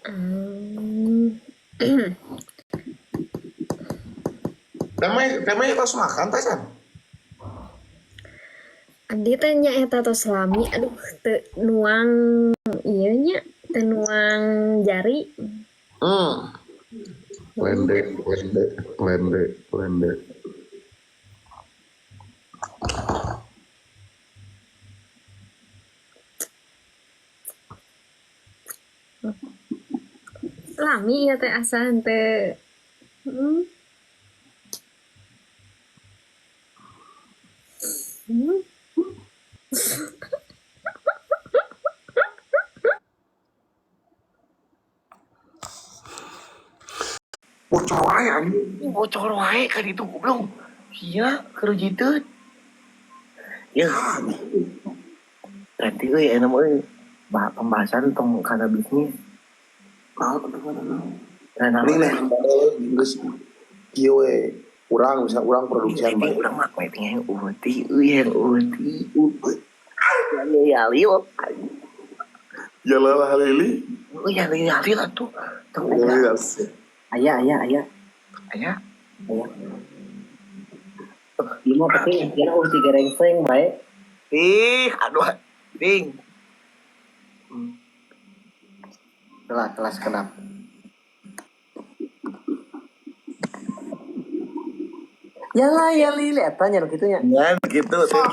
Hmm. Temai tos makan tasan. Abdi teh nya eta tos lami, aduh teu nuang ieu nya, teu nuang jari. Lende, lende, lende, lende. Lami ya teh asa teu. Hmm. Bocor wae anjing. Bocor wae kan itu goblok. Iya, keur jiteut. Ya. Ganti euy aya mah euy. Bah, pembahasan tong kana bisnis. Naon atuh kana naon. Nah, Ini nih geus kieu we. Urang bisa urang produksian bae bae. Urang mah we teh yang uti euy yang uti. Ya ya lil. Ya lelah lili. Euy ya lil atuh. Tong Ya Ayah, ayah, ayah. Ayah. Ayah. Lu mau penting kira uti gerengseng bae. Ih, aduh. Ding. Kelas kelas kenap. Ya lah ya lili eta nya nu kitu nya. Ya begitu teh.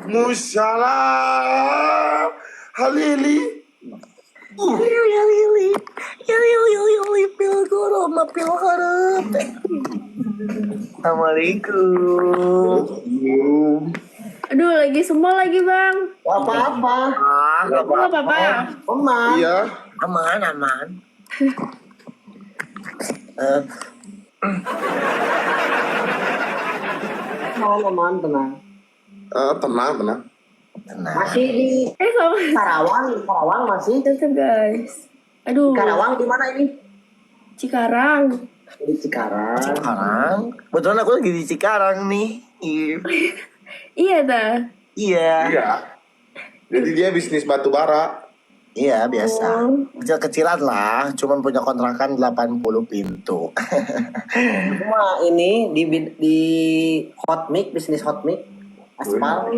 Musala Halili. Ya lili. Ya lili lili pil goro ma pil hareup. Assalamualaikum. Aduh, lagi semua lagi, Bang. Apa-apa. Ah, nggak Nggak apa-apa. Aman. Iya. Aman, aman. Aman, aman, tenang. Tenang, tenang. Tenang. Masih di Sama. Karawang, Karawang masih. Tetep, guys. Aduh. Karawang di mana ini? Cikarang. Di Cikarang. Cikarang. Kebetulan aku lagi di Cikarang nih. Iya. Iya, dah. Iya. Iya. Jadi dia bisnis batu bara. Iya, biasa. Oh. Kecil-kecilan lah, cuman punya kontrakan 80 pintu. Cuma ini di hot mic, bisnis hot mic, aspal.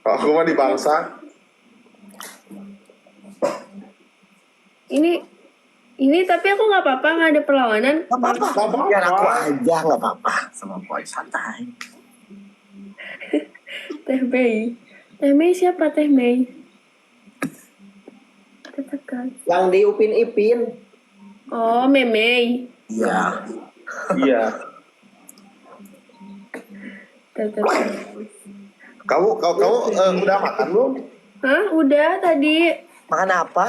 Aku mah di bangsa. Ini tapi aku nggak apa-apa, nggak ada perlawanan. Gak apa-apa. Biar aku aja nggak apa-apa sama boy santai. Teh Mei. Teh Mei siapa Teh Mei? Tetap guys. Yang di Upin Ipin. Oh, Memei. Iya. Iya. Tetap. Kamu udah makan belum? Hah, udah tadi Makan apa?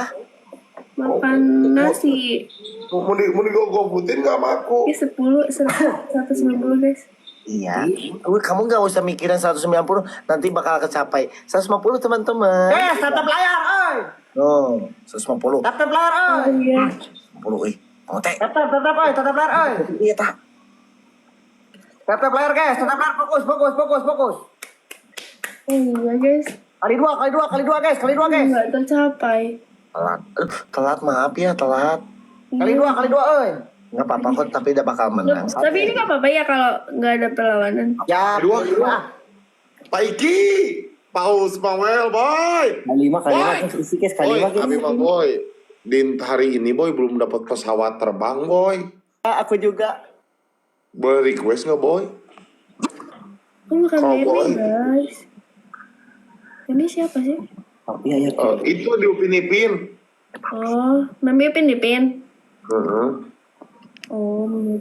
makan nasi. Mau di gogobutin nggak sama aku? Ini 10, 190 guys. Iya. Kamu nggak usah mikirin 190, nanti bakal kecapai. 150 teman-teman. Tetap layar, oi. Oh, 150. Tetap layar, oi. Oh iya. 150, eh. Kamu teh. Tetap, tetap, oi, tetap layar, oi. Iya, tak. Tetap layar, guys. Tetap layar, fokus, fokus, fokus, fokus. Oh iya guys. Kali dua, guys. Kali dua, guys. Nggak tercapai. Telat. Telat, maaf ya, telat. Kali dua, oi. Nggak apa-apa kok, tapi udah bakal menang. Tapi ini nggak apa-apa ya kalau nggak ada perlawanan. Ya, Dua. Pak Iki, Paus Mawel, boy. Kali lima, guys. Isi, guys, kali Boy, lima, guys. Abi mah boy. Din hari ini boy belum dapat pesawat terbang boy. Aku juga. Boleh request nggak boy? Aku bukan Kalau Meme boleh. guys. Meme siapa sih? Tapi ayo. Itu di Upin Ipin. Oh, Meme Upin Ipin. Heeh. Oh, Meme.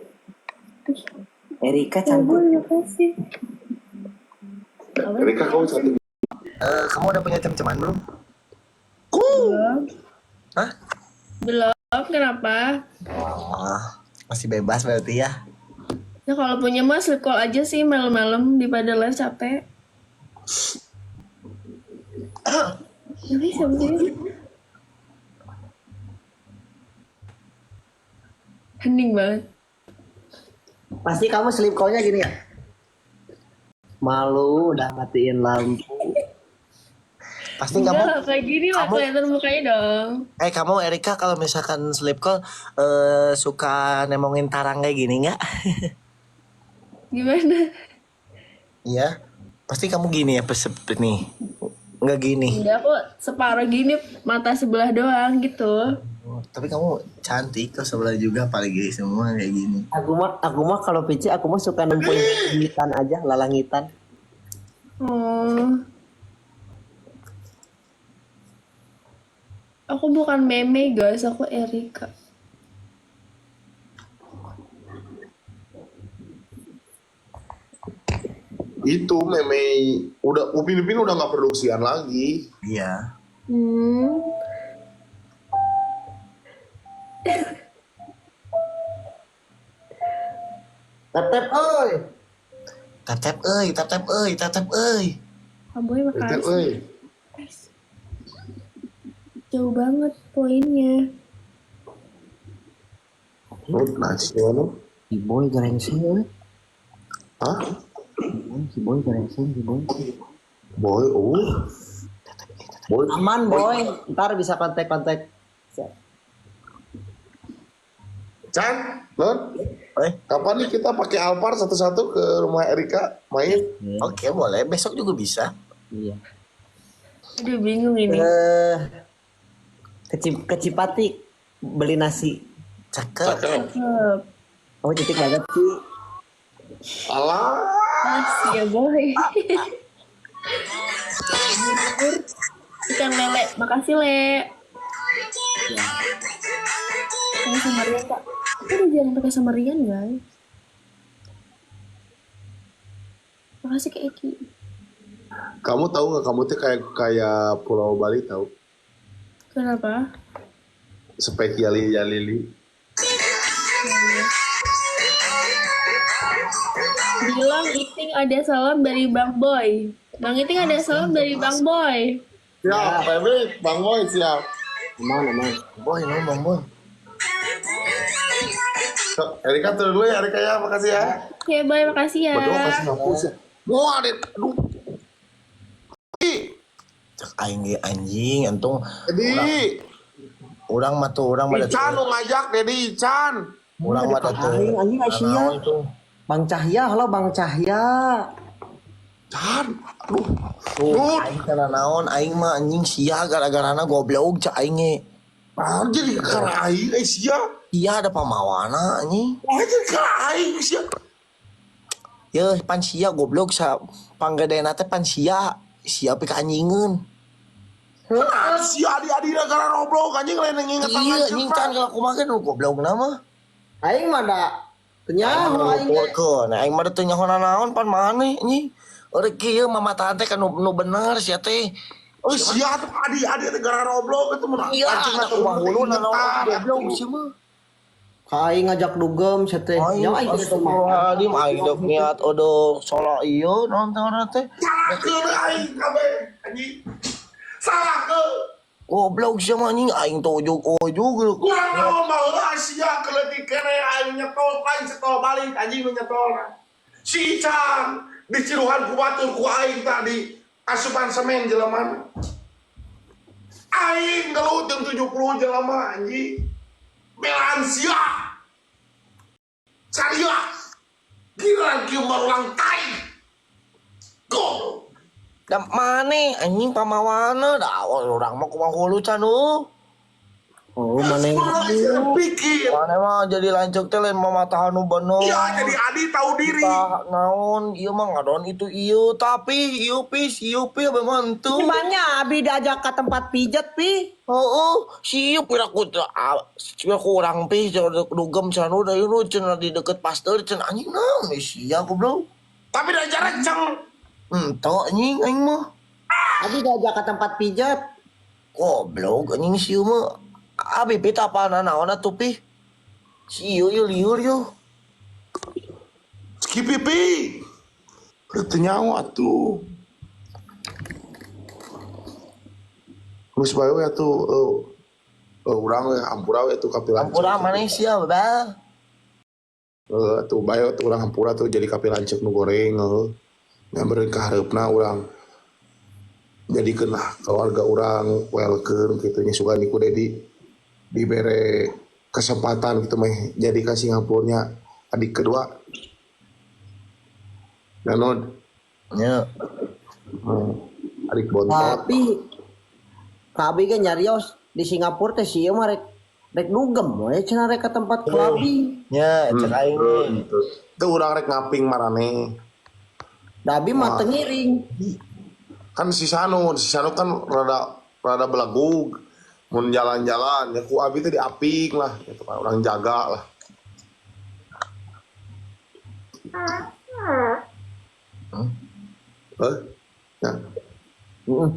Erika Oh, cantik. makasih. Erika kamu cantik. Kamu udah punya cem-ceman belum? Belum. Hah? Belum, kenapa? Oh, masih bebas berarti ya. Ya kalau punya mah sleep call aja sih malam-malam daripada live capek. Ini siapa sih? Hening banget. Pasti kamu sleep call-nya gini ya? Malu udah matiin lampu. Pasti kamu Enggak lah, kayak gini lah kamu- kelihatan mukanya dong. Kamu Erika kalau misalkan sleep call suka nemongin tarang kayak gini nggak? Gimana? Iya. Pasti kamu gini ya pesep nih. Nggak gini. Enggak kok separuh gini mata sebelah doang gitu. Oh, tapi kamu cantik kok sebelah juga apalagi semua kayak gini. Aku mah kalau PC aku mah suka nempuin langitan aja, lalangitan. Oh. Aku bukan meme guys, aku Erika. Itu meme udah Upin Ipin udah nggak produksian lagi. Iya. Tap tap oi. Tap tap euy, tap tap euy, tap tap euy. Pak Boy Itu makasih. euy. Jauh banget poinnya. Nut nasi mana? Si boy gerengseng euy. Hah? Si boy gerengseng, si boy. Boy, oh. Boy. Aman boy, ntar bisa kontak-kontak. Chan, Lon, Eh, kapan nih kita pakai Alphard satu-satu ke rumah Erika main? oke boleh, besok juga bisa. Iya. Aduh bingung ini. Ke Cipati beli nasi. Cakep. Cakep. Cakep. Oh cantik banget sih. Alah. Masih ya boy. Bubur ikan lele. Makasih Le. Pakai sama Rian kak. Aku udah jarang pakai sama Rian guys. Makasih Kak Eki. Kamu tahu nggak kamu tuh kayak kayak Pulau Bali tahu? Kenapa? Spek Yali Yalili. Bilang Iting ada salam dari Bang Boy. Bang Iting ada salam dari Bang Boy. Siap, Febri, Bang Boy siap. Aman aman. Boy, no, Bang Boy. So, Erika turun dulu ya, Erika ya, makasih ya. Oke, bye, makasih ya. Berdoa kasih hapus ya. Wah, aduh. Cek aing ge anjing antung Dedi, urang mah tuh urang mah Ican lu ngajak Dedi Ican. urang mah teu Aing anjing Asia. naon tuh. Bang Cahya, halo Bang Cahya. Chan, aduh. Tuh, Duh, aing teu naon aing mah anjing sia gara-garana goblok cek aing ge. anjir karena aing eh sia. Sia ada pamawana anjing. Anjir karena aing sia. Yeuh pan sia goblok sa panggedena teh pan sia. Sia pika anjingeun. Nah, sia adi-adi gara roblok anjing lain yang ngingetan Iya anjing can kalau kumaha ge nu goblok na mah. Aing mah da teu nyaho aing ge. Nah, aing mah teu nyaho naon pan maneh anjing. Eureuh kieu mamataan teh kan nu bener sia teh. Oh sia tuh adi-adi teh gara roblok itu mun Iya, anjing ada atau kumaha hulu naon goblok sia mah. Ka aing ngajak dugem sia teh. Aing Nya aing teh astagfirullahaladzim aing dok niat odo salah ieu naon teh ngaranna teh. Salahkeun aing kabeh anjing. Salahkeun. Goblok sia mah anjing aing teh ujug-ujug. Kurang naon baheula sia keleutik kene aing nyetol aing setol balik anjing nu nyetol. Si Ican diciruhan ku batur ku aing tadi asupan semen jelema. Aing gelut jeung 70 jelema anjing. Belaan sia. Saria. Gila kieu marulang tai. Goblok. Da maneh anjing pamawana da urang mah kumaha hulu can eueuh. Oh, maneh. Pikir. Maneh mah jadi lanceuk teh lain mamatahan nu bener. Iya, jadi Adi tahu diri. Tah naon ieu mah ngadon itu ieu tapi ieu pis ieu pi abeh mah henteu. Gimana abi diajak ke tempat pijat pi? Heeh, si ieu piraku teh piraku urang pi dugem cenah da ieu nu cenah di deket pasteur cenah anjing naon sia goblok. Tapi da jareceng. Henteu anjing aing mah. Abi diajak ke tempat pijat. Goblok anjing si ieu mah. Abi pi teh apaan naon atuh pi? Si ieu ieu lieur ieu. Skip pipi. Udah teu nyawa atuh. Geus bae we atuh urang we hampura we atuh kapi lanceuk. Hampura maneh sia bebel. Heeh atuh bae atuh urang hampura tuh jadi kapi lanceuk nu goreng heuh. Nyampereun ka hareupna urang. Jadikeun lah keluarga urang welcome gitu nya, sugan ku Dedi dibere kesempatan gitu mah jadi ka Singapurnya adik kedua. Nanon. Nya. Adik bontot. Tapi kabeh ge nyarios di Singapura teh sieun mah rek rek dugem we cenah rek ke tempat clubbing. Nya cek aing ge. Itu urang rek ngaping marane. Da abi mah teu ngiring. Kan si Sanu, si Sanu kan rada rada belagug mun jalan-jalan ya ku abi teh diaping lah gitu kan, orang jaga lah. Eh, ya. Heeh.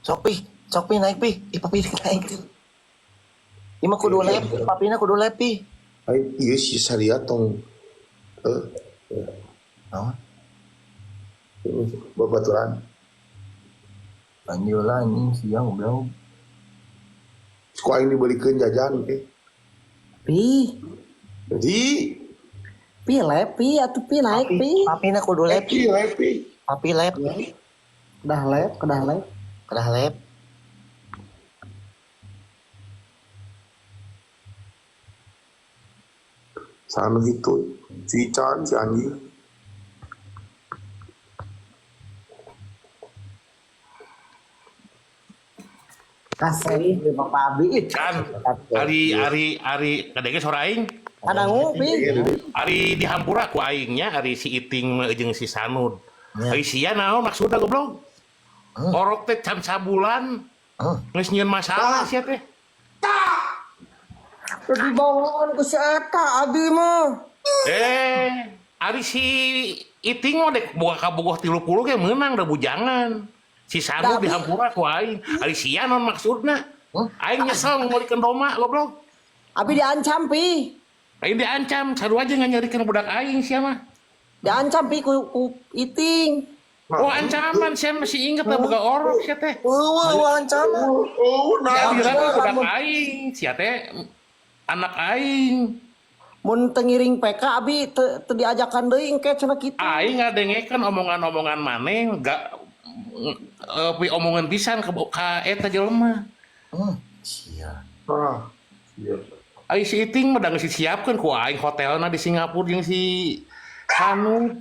Sok pi, sok pi naik pi. Ih papi naik. Ieu mah kudu lep, papina kudu lep pi. Ai ieu si Saria tong eh Naon? babaturan. Lanjut lah anjing siang goblok. Ku aing dibelikeun jajan oke. Pi, Jadi pi lep pi atuh pi naik pi. Papina kudu lep. happy happy. Papi lep. Kedah lep, kedah lep. Kedah lep. Sana gitu. Si Ican, si anjing. Kasih di Bapak Abi. Kan ari ari ari kadenge sora aing. Kadangu pi. Ari dihampura ku aingnya ari si Iting jeung si Sanud. Ya. Ari sia naon maksudna goblok? Orok teh can sabulan geus nyieun masalah sia teh. Lebih bawaan ku si eta abi mah. Eh, ari si Iting mah dek boga kabogoh 30 ge meunang da bujangan. Si Sanud Tapi- dihampura ku aing. Ari sia naon maksudna? Aing nyesel ngomongkeun Roma goblok. Abi diancam pi. Aing diancam, sarua aja nganyarikeun budak aing sia mah. Diancam pi ku Iting. Oh ancaman, saya masih inget lah boga orok sia teh. Eueuh eueuh ancaman. Oh, nah. Ya dira budak aing, sia teh anak aing. Mun teu ngiring PK abi teu teu diajakan deui engke cenah kitu. Aing ngadengekeun omongan-omongan maneh gak pi omongan pisan ka eta jelema. Sia. Ah. Iya. Aing si Iting mah da geus disiapkeun ku aing hotelna di Singapura jeung si Sanu.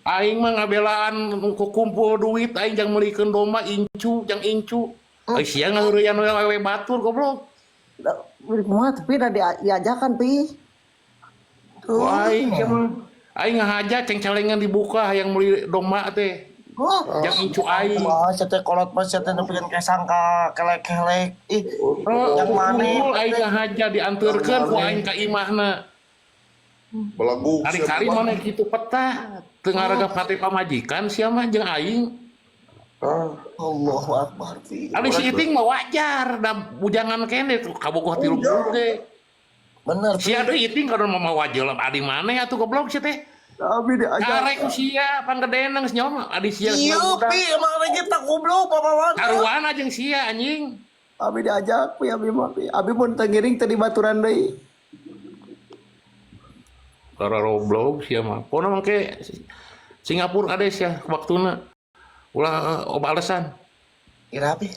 Aing mah ngabelaan ku kumpul duit aing jang meulikeun domba incu jang incu. Aing sia ngaheureuyan we wewe batur goblok. Da, kumaha tapi da diajakan pi. Wah, aing sia mah. Aing ngahaja ceng-celengan dibuka hayang meuli domba teh. Oh. Jang incu aing. Wah, sia teh kolot mah sia teh nepikeun kesang ka kelek-kelek. Ih, Oh, yang maneh. aing ngahaja dianterkeun ku aing ka imahna. Belagug. Kari-kari mana kitu peta. Teu ngaraga pate pamajikan sia mah jeung aing. Ah. Allahu akbar pi. Ari si Iting mah wajar da bujangan kene kabogoh 30 ge. Bener pi. Sia deui Iting kada mah wajar adi maneh atuh goblok sia teh. Abi diajak. Karek ku sia panggedena geus nyawa adi sia Iya pi, emang lagi tak goblok papawan. Karuana jeung sia anjing. Abi diajak pi abi mah pi. Abi mun teu ngiring teu dibaturan deui. Karena goblok sia mah. Pokona mangke Singapura kades ya waktuna. Ulah balesan. Ira pi.